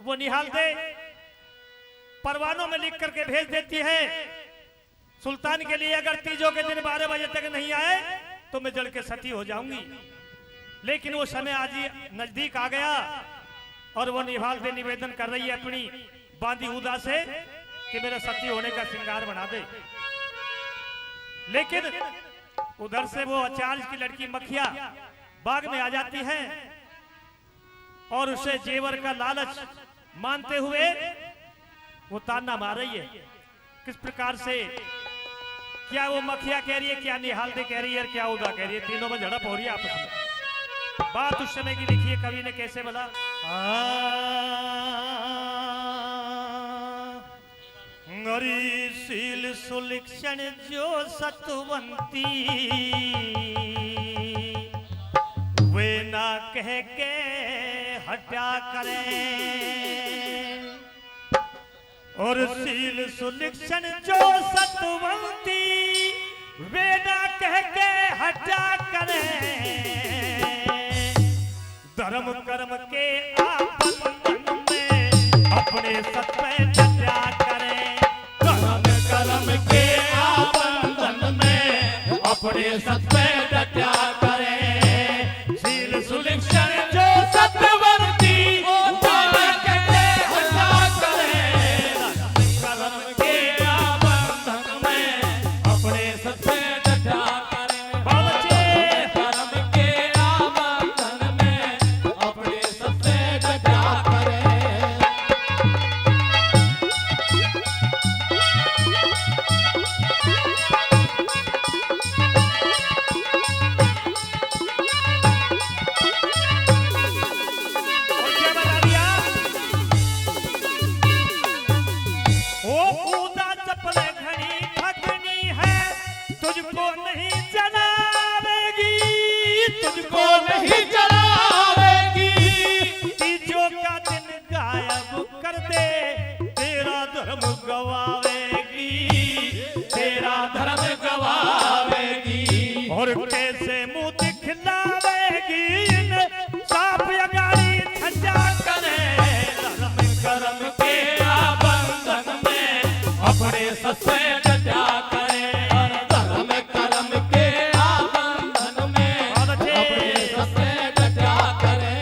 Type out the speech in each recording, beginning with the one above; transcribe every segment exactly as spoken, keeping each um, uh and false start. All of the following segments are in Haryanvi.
वो निहालदे परवानों में लिख करके भेज देती है सुल्तान के लिए, "अगर तीजों के दिन बारह बजे तक नहीं आए तो मैं जल के सती हो जाऊंगी।" लेकिन वो समय आज ही नजदीक आ गया और वो निहालदे निवेदन कर रही है अपनी बांदी उदा से कि मेरा सती होने का श्रृंगार बना दे। लेकिन उधर से वो आचार्य की लड़की मखिया बाग में आ जाती है और उसे जेवर का लालच मानते हुए वो ताना मार रही है। किस प्रकार से, क्या वो मखिया कह रही है, क्या निहालदे कह रही है और क्या उदा कह रही है, तीनों में झड़प हो रही है आपस में। बात उस समय की लिखी है कवि ने कैसे बोला। आ, नारी शील सुलक्षण जो सतवंती, वे ना कह के हटा करे। और शील सुलक्षण जो सतवंती, वे ना कह के हटा करे। धर्म कर्म के आ बंधन में अपने सत पे डटा करे। धर्म कर्म के आ बंधन में अपने सत पे डटा करे। शील सुलक्षण जो सतवंती, वो कहते हटा करे। धर्म कर्म के आ बंधन में अपने सत पे डटा करे। बहुत अच्छे। धर्म के आ बंधन में अपने सत पे डटा करे। और क्या बता दिया? ओ कूदा चपल घनी भगनी है, तुझको नहीं जलावेगी, तुझको नहीं जलावेगी। तीजों का दिन गायब कर दे, तेरा धर्म गवावेगी, तेरा धर्म गवावेगी। और कैसे मुंह दिखलावेगी इन सांप अगाड़ी छज्जा करे। धर्म कर्म के आ बंधन में अपने सत से डटा करे। धर्म कर्म के आ बंधन में अपने सत से डटा करे।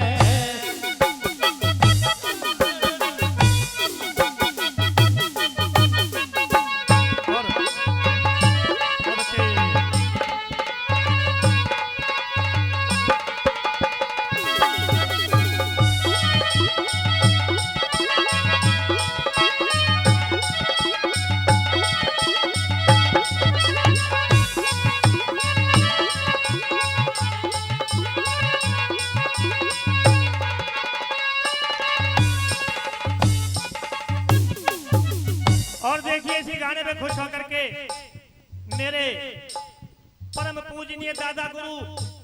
और देखिए, इसी गाने पे खुश होकर के मेरे परम पूजनीय दादा गुरु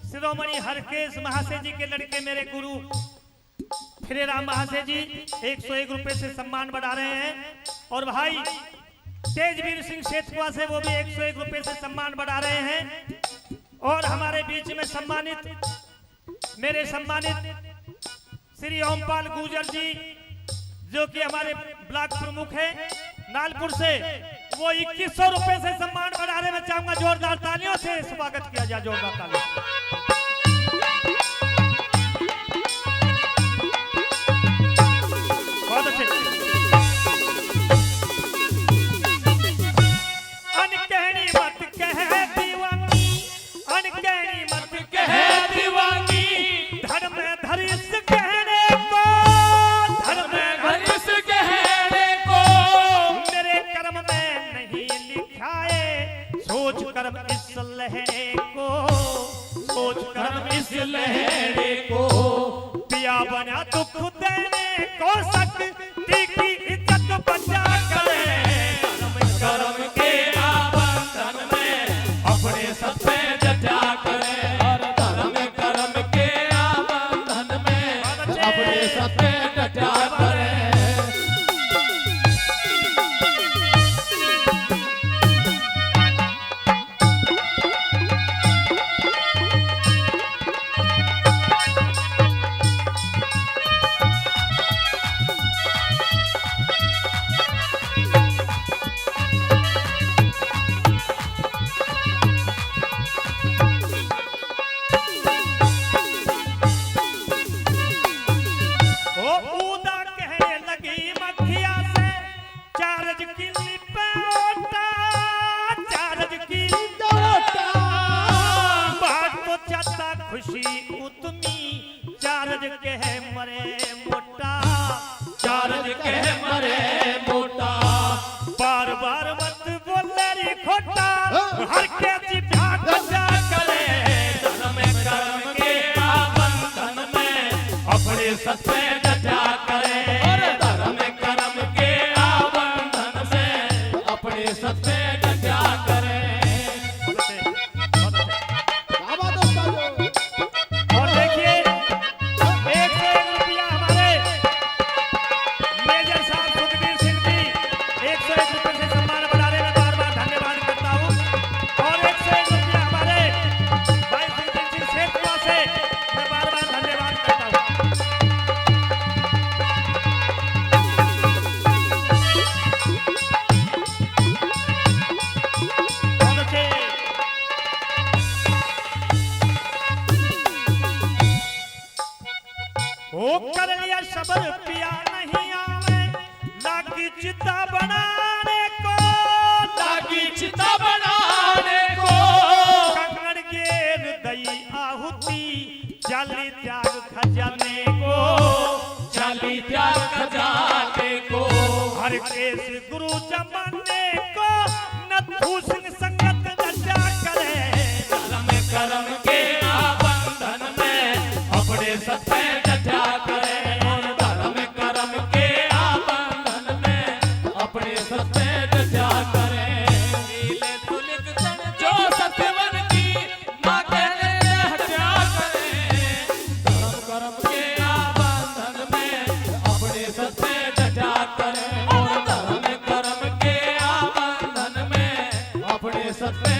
शिरोमणि हरकेश महाशय जी के लड़के, मेरे गुरु फिरे राम महाशय जी एक सौ एक रुपए से सम्मान बढ़ा रहे हैं। और भाई तेजवीर सिंह सेतकुआ से, वो भी एक सौ एक रुपए से सम्मान बढ़ा रहे हैं। और हमारे बीच में सम्मानित, मेरे सम्मानित श्री ओमपाल गुर्जर जी, जो कि हमारे ब्लॉक प्रमुख हैं नालपुर से, वो इक्कीस सौ रुपए से सम्मान बढ़ाने में चाहूंगा, जोरदार तालियों से स्वागत किया जाए, जोरदार तालियों से। बहुत अच्छे। अनकहनी मत कह दीवानी, अनकहनी मत कह दीवानी, धर्म धर इस कहने को, धर्म धर इस कहने को, मेरे कर्म में नहीं लिखा है, सोच कर्म इस लहरे को, सोच कर्म इस लहरे को, पिया बना दुख देने को, शक्ति की इज्जत बचा करे। धर्म कर्म के आ बंधन में अपने सत से डटा करे। और धर्म कर्म के आ बंधन में अपने सत से डटा करे। खुदा कहने लगी मक्खिया से, चारज की लिपे ओटा, चारज की लिपे ओटा। बात तो चाहता खुशी उतमी, चारज कह मरे मोटा, चारज कह मरे मोटा। बार बार मत बोले री खोटा, हर के जी ब्याह कजा करे। धर्म कर्म के आ बंधन में अपने सत पे डटा करे। और धर्म कर्म के आ बंधन में अपने सत पे डटा करे। क्या बात है उस्ताद जी। और देखिए, एक सौ एक रुपया हमारे मेजर साहब सुखबीर सिंह जी, एक सौ एक रुपये से सम्मान बढ़ा रहे, मैं बार बार धन्यवाद करता हूँ। और एक सौ एक रुपया हमारे भाई सुखबीर सिंह शेखपुरा से मैं बार बार धन्यवाद करता हूँ। ओ कर लिया सबर पिया नहीं आवे, लागी चिता बनाने को, लागी चिता बनाने को। कंगन गेर दई आहुति, चाली त्याग खजाने को, चाली त्याग खजाने को। हर केस गुरु जमाने को, नथु सिंह संगत रचा करे। धर्म कर्म के आ बंधन में अपने सत पे डटा करे। और धर्म कर्म के आ बंधन में अपने सत पे डटा करे। लीले सुलिख तन जो सतवन की ना कहने हटा करे। धर्म कर्म के आ बंधन में अपने सत पे डटा करे। और धर्म कर्म के आ बंधन में अपने सत पे